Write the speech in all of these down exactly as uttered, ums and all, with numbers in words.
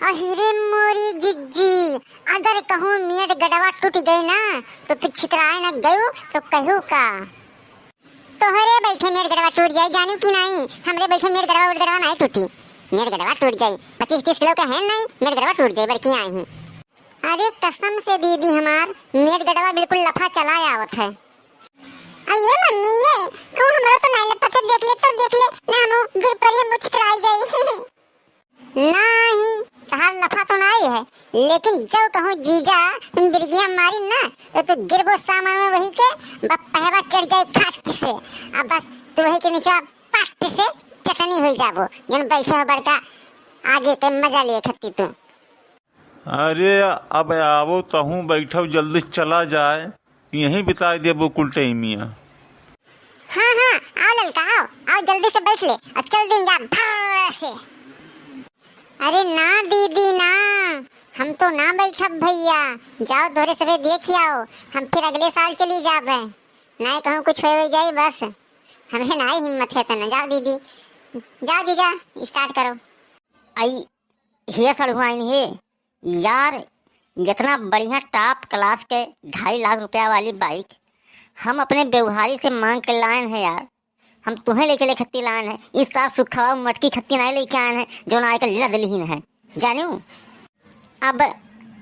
अहिरे मोरी जिज्जी, अगर कहूँ मेड़ गड़वा टूट गई ना, तो तू छितराए न गयू, तो कहू का? तोहरे बैठे मेड़ गड़वा टूट जाई, जानू कि नाई? हमरे बैठे मेड़ गड़वा उड़ गड़वा नाई टूटी। मेड़ गड़वा टूट जाई, पच्चीस तीस किलो के है नाई, मेड़ गड़वा टूट जाई, बड़की आई ही। अरे कसम से दीदी हमार, मेड़ गड़वा बिल्कुल लफा चला आवत है। अरे ये मम्मी, ये तू हमरा तो नाई लफा से देख ले, तो देख ले, ना हम गिर पड़ी, हम छितराई जाई। नाही, तहार लफा तो नाही है, लेकिन जब कहूँ जीजा बिरगिया मारी ना, तो तू गिरबो सामान में वही के, बस पहवा चढ़ जाए खाच से। अब बस तू वही के नीचे पट से चटनी हो जाबो, जन बैठे हो बड़का आगे के मजा लिए खत्ती तू। अरे, अब आवो तहूँ बैठो, जल्दी चला जाए। यहीं बिताई देबो कुल टाइमिया। हाँ, हाँ, आओ ललका, आओ, आओ जल्दी से बैठ ले, अब चल दिन जा, भर से। अरे ना दीदी ना, हम तो ना बैठब भैया, जाओ तोहरे सभे देख आओ, हम फिर अगले साल चली जाबे, नाई कहूँ कुछ हो जाई बस, हमें नाई हिम्मत है तना, जाओ दीदी, जाओ जीजा, start करो। आई, हे सड़ुआइन हे, यार, इतना बढ़िया top class के ढाई लाख रुपया वाली bike हम अपने व्यवहारी से मांग के लायन है यार। हम तुहें ले चले खत्ती लायन है। इस साल सुखवा मटकी खत्ती नाई लेके आयन है, जो ना आजकल लद लिहिन है। जानियो, अब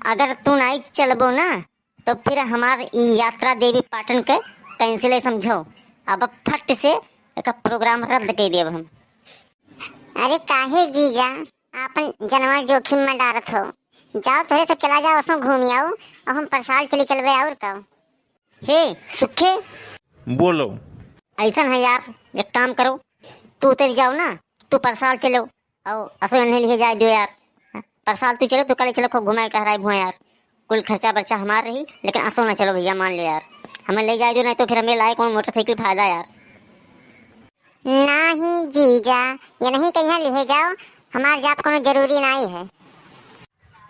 अगर तू नाई चलबो ना, तो फिर हमार ई यात्रा देवी पाटन के cancel है, समझो। अब फट से एका program रद्द कर देब हम। अरे काहे जीजा, आपन जनवा जोखिम में डारत हो। जाओ, थोड़े सब चला जाओ, असो घूम आओ, और हम परसाल चली चलबे और का। हे सुखे। बोलो। ऐसन है यार, एक काम करो, तू उतर जाओ ना, तू परसाल चलो, और असो इन्हें लिए जाए दो यार। परसाल तू चलो, तू कल चलो, खूब घुमाए टहराए भुआ यार। कुल खर्चा बर्चा हमार रही, लेकिन असो ना चलो भैया, मान लो यार, हमें ले जाए दो, नहीं तो फिर हमें लाए कौन मोटरसाइकिल फायदा यार। नाही जीजा, ये नहीं कहीं लिहे जाओ, हमार जाब कोनो जरूरी नाई है।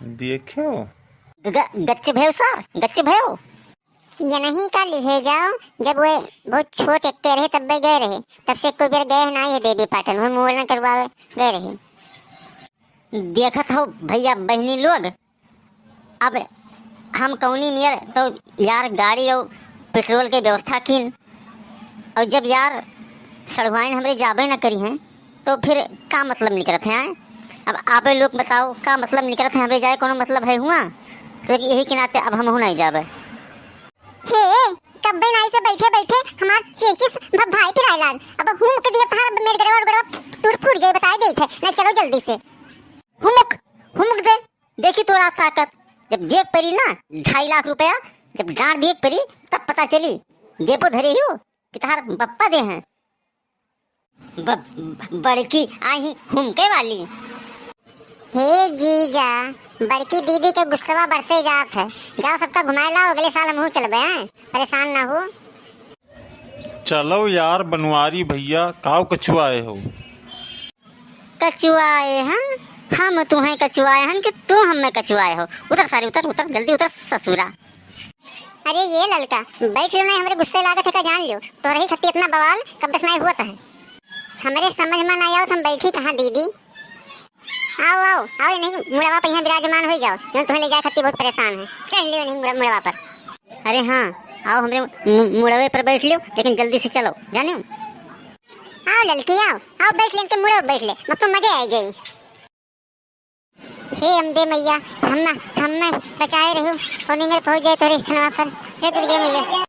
देखो। ग-, गच्च भयो सर, गच्च भयो। ये नहीं का लिहे जाओ, जब वे बहुत छोट एक रहे तब गए रहे, तब से कोई बेर गए नाई है देवी पाटन, वो मुवलन करवावे गए रहे। देखत हो भैया बहनी लोग, अब हम कौनी मेर तो यार गाड़ी और पेट्रोल के व्यवस्था कीन, और जब यार सड़ुआइन हमरे जाबे ना करी हैं, तो फिर का मतलब निकरत है, आए? अब आपे लोग बताओ, का मतलब निकरत है, हमरे जाए कोनो मतलब है हुआ? तो यही के नाते अब हमहू नहीं जाबे। हे, कब्बे नाई से बैठे बैठे हमार चेचिस भ-, भाई पिराए लाग। अब हुमक दिया तहार मेरे गड़वा गड़वा टूट फूट जाए, बताए देत है। नहीं, चलो जल्दी से। हुमक, हुमक दे। देखी तोरा ताकत, जब देख परी ना ढाई लाख रुपया, जब डांट देख परी तब पता चली। देबो धरे हो कि तहार बप्पा दे हैं। ब-, बड़की आई हुमके वाली। हे जीजा, बड़की दीदी के गुस्सवा बढ़ते जात है। जाओ सबका घुमाए लाओ, अगले साल हमहू चलबे हैं, परेशान ना हो। चलो यार बनवारी भैया, काव कछुआए हो? कछुआए हन, हम तुहें कछुआए हन कि तू हमें कछुआए हो? उतर सारी, उतर, उतर, जल्दी उतर ससुरा। अरे ये ललका, बैठ लो ना, हमरे गुस्से लागत है का जान लियो। तोहरे ही खत्ती इतना बवाल कब से नाई हुआ था है। हमरे समझ में ना आओ, हम बैठी कहाँ दीदी? आओ, आओ, आओ, नहीं मुड़वा पर यहाँ विराजमान हो जाओ, जो तुम्हें ले जाए खत्ती बहुत परेशान है। चढ़ लियो नहीं मुड़-, मुड़वा पर। अरे हाँ, आओ हमरे मु-, मुड़वे पर बैठ लियो, लेकिन जल्दी से चलो, जानियो। आओ ललकी, आओ, आओ बैठ ले इनके मुड़े बैठ ले, मतलब मजे आ जाई। हे अम्बे मैया, हम्मा, हम्मे बचाए रहू, ओनी मेरे पहुँच जाए तोरे स्थानवा पर। हे दुर्गे मैया।